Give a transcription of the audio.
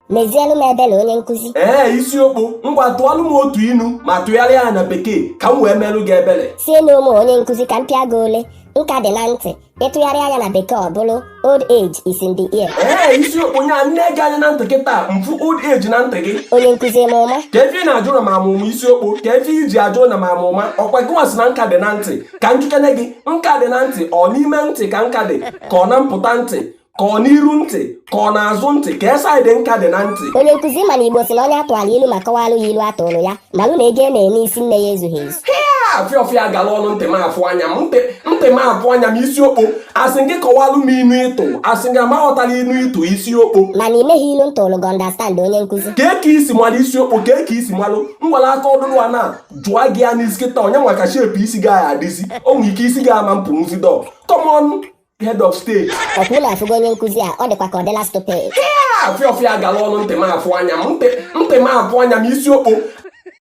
Mezielu m ebele, onye nkụzi. Ee, isi okpo, ngwa, tụọlụ m otu inu ma tụgharịa ya na Bekee ka m wee melụ gị ebele. Sie n'ụmụ onye nkụzi ka m pịa gị ole. Nka dị na ntị, ịtụgharịa ya na Bekee, ọ bụrụ "Old age is in the ear." Ee, isi okpo, nya nne gị anya na ntị kịta, mfu old age na ntị gị. Onye nkụzi, ma ụma. Ka efe ị na-ajụ na ma amụma, isi okpo, ka efe iji ajụ na ma amụma? Ọkwa gị nwasị na nka dị na ntị. Ka njikere gị, nka dị na ntị, ọ n'ime ntị ka nka dị, ka ọ na mpụta ntị, ka ọ n'iru ntị, ka ọ na-azụ ntị, ka e side nka dị na ntị? Onye nkụzi, mana Igbo si na onye atụala ilu ma kọwalụ ya ilu atụrụ ya, malụ na ego eme n'isi nne ya ezughị ezu. Afịọfịa gara ọnụ ntị m afụ anya m, ntị ntị m afụ anya m. Isi okpo, asị gị kọwalụ m inu ịtụ, asị gị amaghọtala inu ịtụ, isi okpo. Mana imeghi ilu ntụrụ gị understand, onye nkụzi. Kee ka isi malụ, isi okpo? Kee ka isi malụ? M nwere aka ọdụdụ a na jụọ gị ya n'isi kịta, onye nwa ka shape isi gị agha adịzi? O nwere ike isi gị ama mpụnwuzi dọ. Common head of state. Ọkwa ụlọ afụgo onye nkụzi a, ọ dịkwa ka ọ dịla stupid. Afịọfịa gara ọnụ ntị m afụ anya m, ntị ntị m afụ anya m. Isi okpo,